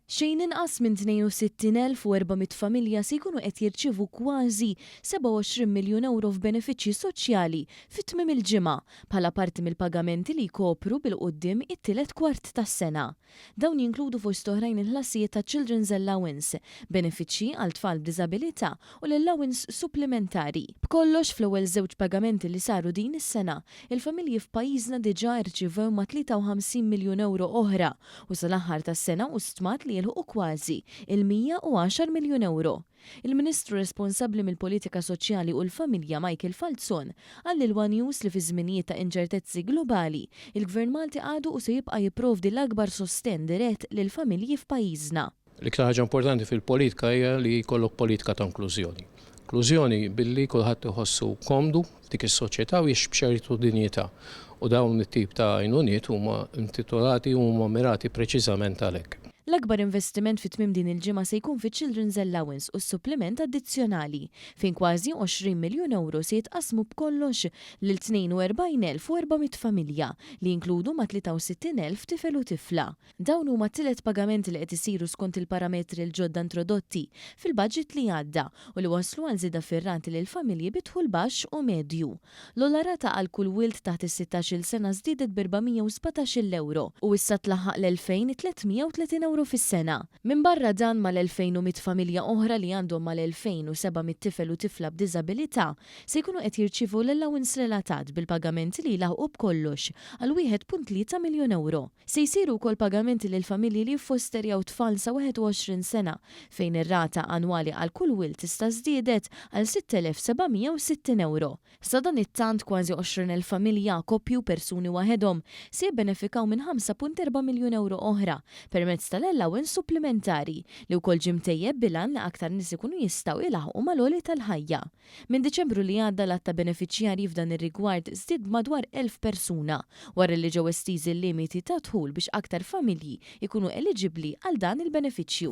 Xejn inqas minn 62,400 familja se jkunu qed jirċievu kważi 27 miljun ewro f'benefiċċji soċjali fi tmiem il-ġimgħa, bħala parti mill-pagamenti li jkopru bil-quddiem it-tielet kwart tas-sena. Dawn jinkludu fost oħrajn il-ħlasijiet ta' Children's Allowance, benefiċċji għal tfal b'diżabilità u l-allowance supplimentari. B'kollox, fl-ewwel żewġ pagamenti li saru din is-sena, il-familji f'pajjiżna diġà rċivew ma' 53 miljun ewro oħra u sal-aħħar tas-sena hu stmat li jilħqu kważi il-110 miljun ewro. Il-Ministru responsabbli mill-Politika Soċjali u l-Familja Michael Falzon qal lil one News li fi żminijiet ta' inċertezzi globali, il-Gvern Malti għadu u se jibqa' jipprovdi l-akbar sostenn dirett lill-familji f'pajjiżna. L-iktar ħaġa importanti fil-politika hija li jkollok politika ta' inklużjoni. Inklużjoni billi kulħadd iħossu komdu f'dik is-soċjetà u jgħix b'ċertu dinjità. U dawn it-tip ta' għajnuniet huma intitolati u huma mirati preċiżament għalhekk. L-akbar investiment fi tmiem din il-ġimgħa se jkun fiċ-Children's Allowance u s-suppliment addizzjonali, fejn kważi 20 miljun ewro se jitqassmu b'kollox lil 42,400 familja, li jinkludu ma' 63,000 tifel u tifla. Dawn huma t-tielet pagamenti li qed isiru skont il-parametri l-ġodda introdotti fil-baġit li għadda u li wasslu għal żieda fir-rati lil familji bi dħul baxx u medju. L-ogħla rata għal kull wild taħt is-sittax-il sena żdiedet b'417-il ewro u issa tlaħħaq l-2,330 ewro fis-sena. Minbarra dan, mal-2,100 familja oħra li għandhom mal-2,700 tifel u tifla b'diżabilità se jkunu qed jirċievu l-allowance relatat bil-pagamenti li jlaħħqu b'kollox għal 1.3 miljun ewro. Se jsiru wkoll pagamenti lil familji li jiffosterjaw tfal sa 21 sena, fejn ir-rata annwali għal kull wild tista' żdiedet għal 6,760 ewro. Sadanittant, kważi 20,000 familja, koppji u persuni waħedhom se jibbenefikaw minn 5.4 miljun ewro oħra permezz tal-allowance supplimentari, li wkoll ġie mtejjeb bil-għan li aktar nies ikunu jistgħu ilaħħqu mal-għoli tal-ħajja. Minn Diċembru li għadda l-għadd ta' benefiċjarji f'dan ir-rigward żdied b'madwar 1,000 persuna, wara li ġew estiżi l-limiti ta' dħul biex aktar familji jkunu eliġibbli għal dan il-benefiċċju.